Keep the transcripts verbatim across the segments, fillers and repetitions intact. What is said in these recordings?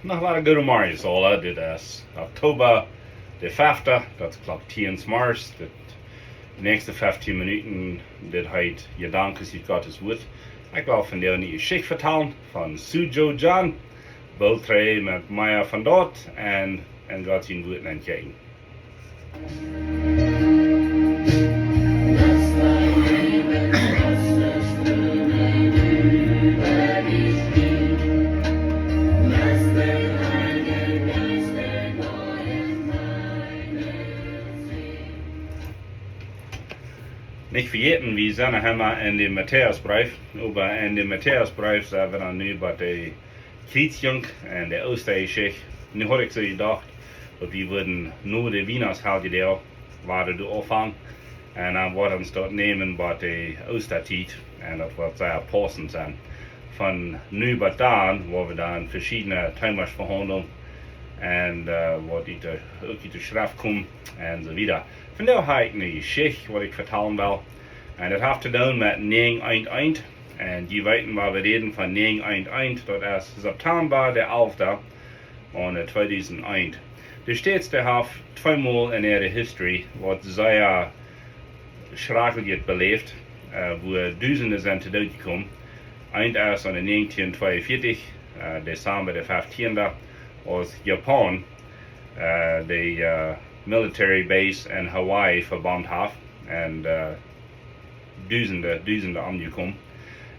Noch wada goodemorjes aula. Dit es Oktoba de fefte, daut es Klock tieen zemorjes. De näakjste feftieen Minuten, dit heet Jedanken ut Gottes Wuat. Ekj well vondoag eene Jeschicht vetalen von Soo Joe John, boolt trigj met mea von daut un, un Gott sien Wuat ankjikjen. Nich vejäten, wie sent noch emma en dän Matäusbreef, oba en dän Matäusbreef sent wie dan nu bie de Kjriezjunk un de Oostajeschicht. Nu haud ekj soo jedocht, daut wie wudden no de Wienachtsheljedoag wada doa aunfangen. Un dan woat ons daut nämen bie de Oostatiet. Un daut woat sea paussent sennen. Von nu bat dan woa wie dan veschiedne Temas vehaundlen. Un, äh, waut ut de, uk ut de Schreft kjemt un soo wieda. Vondoag hab ekj eene Jeschicht, waut ekj vetalen well. Un daut haft to doonen met näajen eent eent. Un jie weeten, wua wie räden von näajen eent eent, daut es September de alfte, aune tweedusent eent. De States, dee haft tweemol en äare History waut sea schrakjlichet beläft, äh, wua Dusende sent to Doot jekomen. Eent es aune näajentieen tweeunvieetich, äh, Dezamba de feftiende, aus Japan, äh, de, äh, Military Base en Hawaii vebombt haft. Un, äh, Dusende, Dusende omjekomen.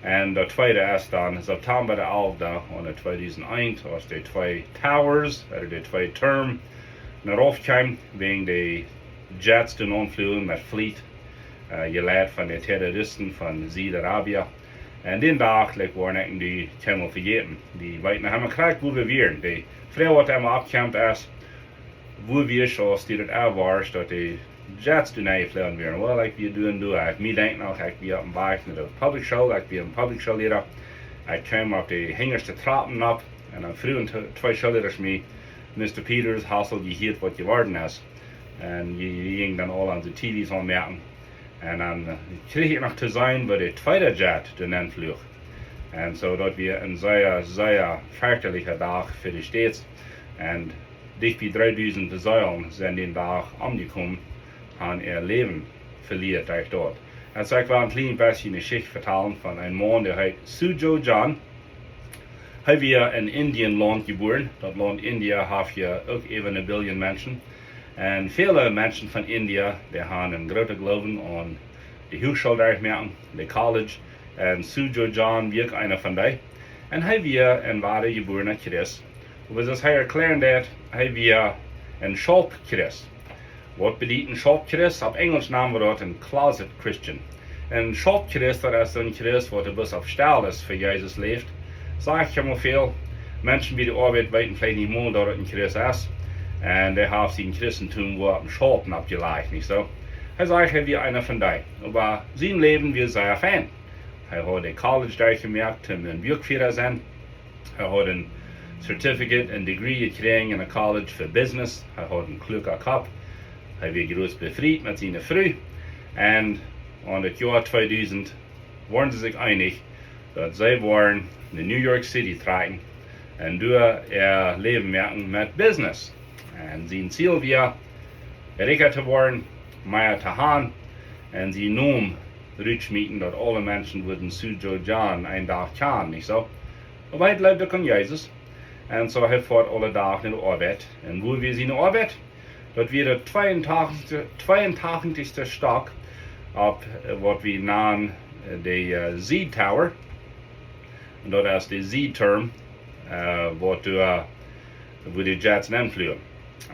Un daut tweede es dan September de alfte, aune tweedusent eent, aus de twee Towers, ooda de twee Türm, no rauf kjeemen, wäajen de Jets doonen aunfluagen met Fleet, äh, jeleit von de Terroristen von Saudi-Arabien. Un dän Dach, like, woaren ekj un du kjeenmol vejäten. Dee weeten noch emma krakjt, wua wie wieren. De Froag, waut emma oppkjemt, es, wua wia ekj, aus dee daut erfoaren, daut de Jets doa nenjefloagen wieren? Well, ekj wia doa un doa. Ekj, mie denkjt noch, ekj wia oppem Wajch no de Public School, ekj wia een Public School Liera. Ekj kjeem opp de hinjaschte Trappen opp un dan fruagen tw-, twee Schoolliera mie: "Mister Peters, hast du jehieet, waut jeworden es?" Un wie, wie jinjen dan aul aun de T Vs aunmoaken. Un dan, äh, kjrieech ekj noch to seenen, woo de tweede Jet doa nenfluach. Un soo, daut wia een sea, sea ferchtlicha Dach fa de States. Un dicht bie dreedusent Seelen sent dän Dach omjekomen, haben äa Läwen veloaren derch daut. Un soo, ekj well een kjlien bät eene Jeschicht vetalen von een Maun, dee heet Soo Joe John. Hee wia en Indien Launt jebuaren. Daut Launt India haft je uk äwa eene Billion Menschen. Un väle Menschen von India, dee haben een grooten Gloowen aun de Huachschool derchmoaken, de College. Un Soo Joe John wia uk eena von dee. Un hee wia een woara jebuarna Christ. Oba soo aus hee erkjläaren deed, hee wia een Schaupchrist. Waut bediet een Schaupchrist? Opp Enjelsch nanen wie daut een closet Christian. Een Schaupchrist, daut es een Christ, waut bloos opp Stal es, fa Jesus läft. Sajcht je mau väl, Menschen bie de Oabeit weeten veleicht nich mol, daut et een Christ es. Un dee haft sien Christentum wua opp een Schaupje oppjelajcht, nich soo? Hee sajcht, hee wia eena von dee. Oba sien Läwen wia sea fein. Hee haud de College derchjemoakt, om een Buakfia sennen. Hee haud een Certificate, een Degree jekjräajen en de College fa Business. Hee haud een kluaka Kopp. Hee wia jrod befriet met siene Fru. Un aun daut Joa tweedusent wieren see sikj eenich, daut see wullen no New York City trakjen un doa äa Läwen moaken met Business. Un sien Ziel wia, rikja to woaren, mea to haben un sienen Nomen rutschmieten, daut aule Menschen wudden Suzhou John een Dach kjanen, nich soo? Oba hee jleewd uk aun Jesus. Un soo hee foat aule Dach no de Oabeit. Un wua wia siene Oabeit? Daut wia daut tweeuntachentichste, tweeuntachentichste Stock opp, äh, waut wie nanen, äh, de, äh, Z Tower. Un daut es de Z Term, äh, waut doa, wua de Jets nenfluagen.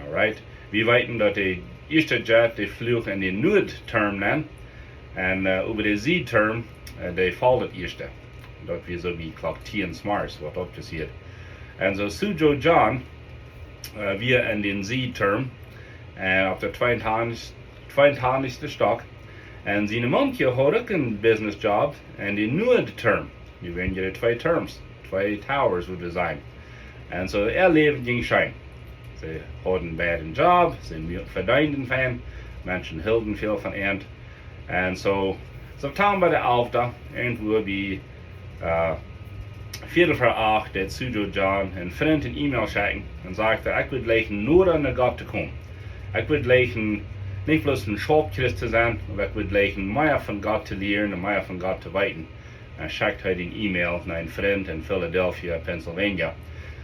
Alright. Wie weeten daut de ieeschte Jet, dee fluach en de Nuad Term nen. Un, äh, äwa de Z Term, äh, dee foll daut ieeschte. Daut wia soo bie Klock tieen zemorjes, waut daut passieed. Un soo Suzhou John, äh, wia en de Z Term. Un opp de tweeuntachentichste, tweeuntachentichste Stock. Un siene Momkje haud uk een Business Job en de Nuad Term. Nu wieren je de twee Terms, twee Towers, wudd wie sajen. Un soo äa Läwen jinkj scheen. See hauden beid een Job, see mu-, vedeenden fein, Menschen hilden väl von an. Un soo, September de alfte, irjentwua bie, äh, Viedel ver acht, deed Suzhou John een Frint een E-Mail schekjen un säd: "Ekj wudd jleichen noda no Gott to komen. Ekj wudd jleichen nich bloos een Schaupchrist to sennen, oba ekj wudd jleichen mea von Gott to lieren un mea von Gott to weeten." Un schekjt hee dän E-Mail no een Frint en Philadelphia, Pennsylvania.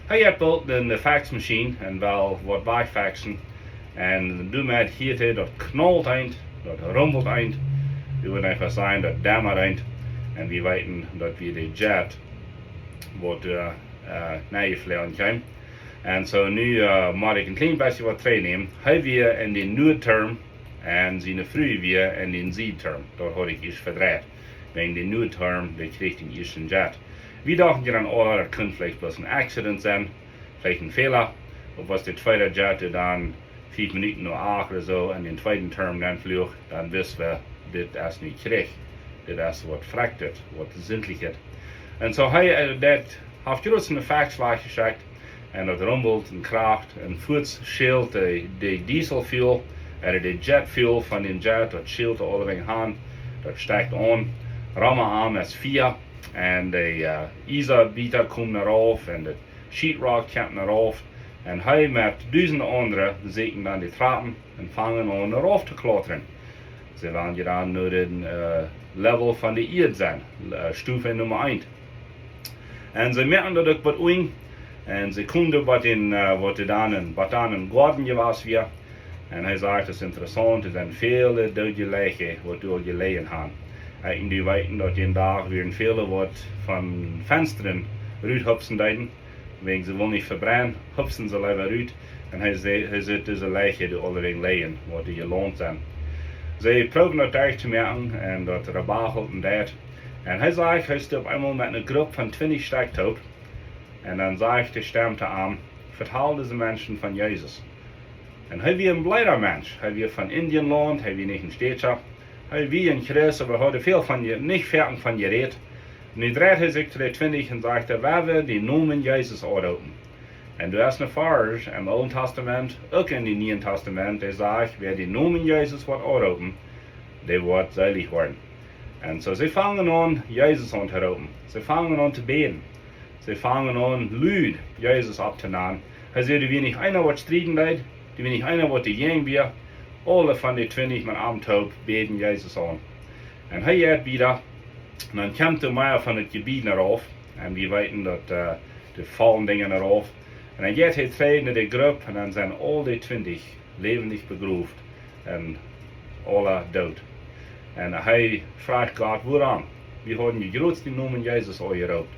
Hee haud boolt eene Faxmaschien un wull waut wajchfaxen. Un doamet hieed hee, daut knolt eent, daut rumbelt eent. Wie wudden eefach sajen, daut dämmad eent. Un wie weeten, daut wia de Jet, waut, äh, äh, nenjefloagen kjeem. Un soo nu, äh, mott ekj een kjlien bät waut trigjnämen. Hee wia en de Nuad Term un siene Fru wia en de Z Term. Daut haud ekj ieescht vedreit. Wäajen de Nuad Term, dee kjrieech dän ieeschten Jet. Wie dochten je dan, oh, daut kunn veleicht bloos een Accident sennen, veleicht een Fäla. Oba aus de tweede Jet dan fief Minuten no acht ooda soo en dän tweeden Term nenfluach, dan wisten wie, dit es nich rajcht. Dit es waut Frakjtet, waut Sindlichet. Un soo hee, äh, daut haft jrots een Fax wajchjeschekjt. Un daut rumbelt un kracht un fuaz schilt de, de Diesel fuel, ooda de Jet fuel von dän Jet, daut schilt aulewäajen aun, daut stekjt aun. Rom am es Fia, un de, äh, Iesabieta komen no rauf, un de Sheetrock kjemt no rauf, un hee met dusend aundre seenen dan de Trapen un fangen aun no rauf to klautren. See wellen je dan no dän, äh, Level von de Ieed sennen, äh, Stof Numma eent. Un see moakten daut uk waut unjen. Un see kjeemen waut en, äh, waut dan en, waut dan en Goaden jewast wia. Un hee säd, daut es interessaunt, doa sent väle doodje Leichen, waut doa jeläajen haben. Ekj un du weeten, daut dän Dach wieren väle, waut von Fenstren ruthupsen deeden. Wäajen see wullen nich vebrennen, hupsten see leewa rut. Un hee säd, hee säd, dise Leichen, dee aulewäajen läajen, waut doa jelaunt sent. See proowen daut derch to moaken un daut rabachelt un daut. Un hee säd, hee stunt opp eemol met eene Grupp von twintich Stekj toop. Un dan säd de Stemm to am: "Vetal dise Menschen von Jesus." Un hee wia een bleeda Mensch. Hee wia von Indienlaunt, hee wia nich een Stätscha. Hee wia een Christ, oba hee haud väl von je-, nich väl von jerät. Nu dreid hee sikj to de twintich un säd: "Wie wellen dän Nomen Jesus aunroopen." Un doa es een Varsch em Oolen Tastament, uk en dän Nieen Tastament, dee sajcht: "Wäa dän Nomen Jesus woat aunroopen, dee woat seelich woaren." Un soo, see fangen aun, Jesus auntoroopen. See fangen aun to bäden. See fangen aun, lud Jesus opptonanen. Hee säd, doa wia nich eena, waut strieden deed, doa wia nich eena, waut doajäajen wia. Aule von de twintich met am toop bäden Jesus aun. Un hee jeit wieda. Un dan kjemt doa mea von daut Jebied no rauf. Un wie weeten daut, äh, dee faulen Dinja no rauf. Un dan jeit hee trigj no de Grupp un dan sent aul dee twintich läwendich begroft un aule doot. Un hee fruach Gott: "Wuarom? Wie hauden je jrots dän Nomen Jesus aunjeroopt."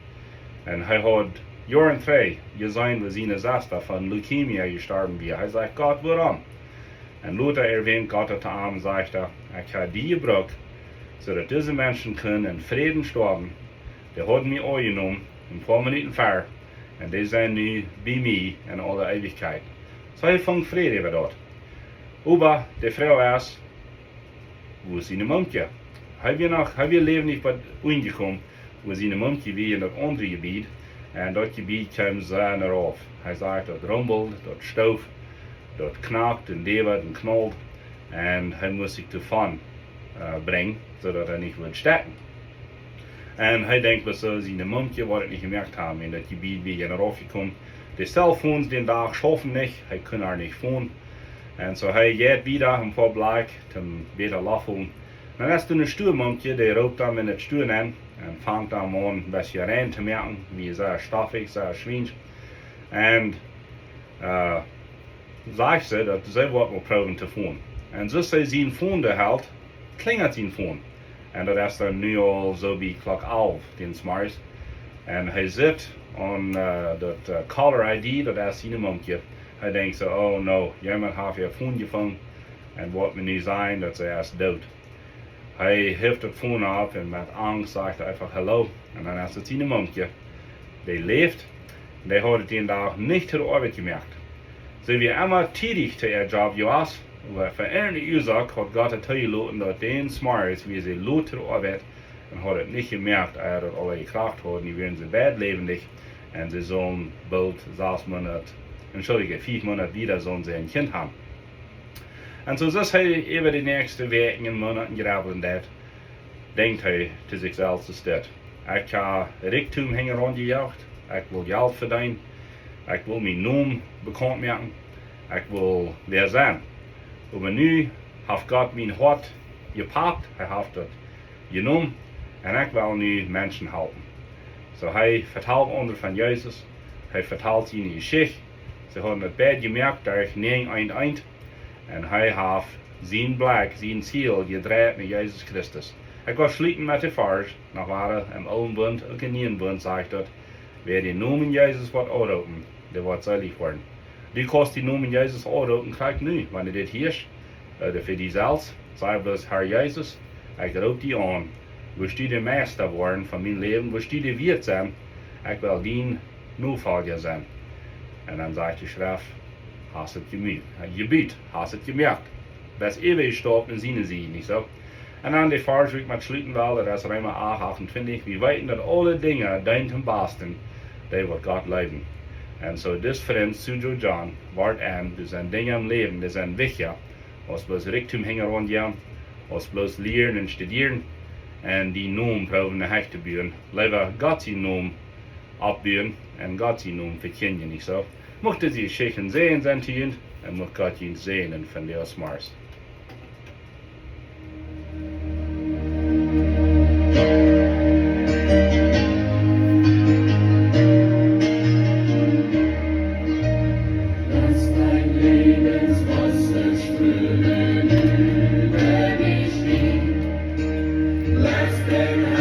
Un hee haud Joaren trigj jeseenen, woo siene Sesta von Leukemie jestorwen wia. Hee säd: "Gott, wuarom?" Un lota erwänt Gott daut to am un sajcht: "Ekj hab die jebrukt, soo daut dise Menschen kunnen en Fräd stoawen. Dee hauden mie aunjenomen een poa Minuten ver, un dee sent nu bie mie en aule Eewichkjeit." Soo hee funk Fräd äwa daut. Oba de Froag es, wua es siene Momkje? Hee wia noch, hee wia läwendich bie unjekomen, wua siene Momkje wia en daut aundre Jebied. Un daut Jebied kjeem sea no rauf. Hee säd, daut rumbelt, daut stooft, daut knakt un däwat un knault. Un hee must sikj doavon, äh, brinjen, soo daut hee nich wudd stekjen. Un hee denkjt, waut soo siene Momkje woat daut nich jemoakt haben, un daut Jebied wia je raufjekomen. De Cellphones dän Dach schaufen nich, hee kunn ar nich phone. Un soo hee jeit wieda een poa Blakj toom bäta lofen. Dan es doa een Stuamamkje, dee roopt am en daut Stua aun un fangt am aun een bät rein to moaken, wia sea stoffich, sea schwiensch. Un, äh, sajcht see, daut see woat mol proowen to fonen. Un soo aus see sien Phone doa helt, klinjelt sien Phone. Un daut es dan nu aul soo bie Klock alf, dän Zemorjes. Un hee sitt aun, äh, daut, äh, Caller I D, daut es sien Mamkje. Hee denkjt soo: "Oh no, jemaunt haft äa Phone jefungen un woat mie nu sajen, daut see es doot." Hee heft daut Phone opp un met Angst sajcht hee eefach: "Hallo." Un dan es daut sien Mamkje, dee läft. Dee haud dän Dach nich to de Oabeit jemoakt. See wia emma tiedich to äa Job jewast, oba fa eene Uasoak haud Gott daut toojeloten, daut dän Zemorjes wia see lot to de Oabeit un haud daut nich jemoakt, ea daut aula jekracht haud. Nu wieren see beid läwendich un see sullen boolt sas Moonat, entschuldige, fief Moonat wieda sullen see een Kjint haben. Un soo aus hee äwa de näakjste Wäakjen un Moonaten jrebblen deed, denkjt hee to sikj selfst: "Es dit, ekj hab Rikjdom hinjaraun jejoacht, ekj well Jelt vedeenen, ekj well mienen Nomen bekaunt moaken, ekj well wäa sennen. Oba nu haft Gott mien Hoat jepakt, hee haft daut jenomen, un ekj well nu Menschen halpen." Soo hee vetalt aundre von Jesus, hee vetalt siene Jeschicht. See hauden daut beid jemoakt derch näajen eent eent. Un hee haft sien Blekj, sien Ziel jedreit no Jesus Christus. Ekj well schluten met dän Varsch, noch wada em Oolen Bunt, uk em Nieen Bunt sajcht daut: "Wäa dän Nomen Jesus woat aunroopen, dee woat seelich woaren." Du kaust dän Nomen Jesus aunroopen, krakjt nu, wan du dit hieescht, äh, fa die selfst. Saj bloos: "Herr Jesus, ekj roop die aun. Wurscht du de Meista woaren von mien Läwen? Wurscht du de Wieet sennen? Ekj well dien Nofolja sennen." Un dan sajcht de Schreft: "Hast daut jemie-, äh, jebut, hast daut jemoakt. Best äwajestapt en siene Sied", nich soo? Un dan de Varsch, wua ekj met schluten well, daut es Reema acht achtuntwintich: "Wie weeten, daut aule Dinja deenen toom Basten, dee waut Gott leewen." Un soo, dis Frint, Soo Joo Jang, wort enn, doa sent Dinja em Läwen, dee sent wichtja aus bloos Rikjdom hinjaraun joagen, aus bloos lieren un studieren un dän Nomen proowen no Hecht to buen. Leewa Gott sienen Nomen oppbuen un Gott sienen Nomen vekjindjen, nich soo? Mucht dise Jeschicht een Säajen sennen to junt un mucht Gott junt säajnen von de Osmars. Lass dein Lebenswasser strömen über mich hin. Lass den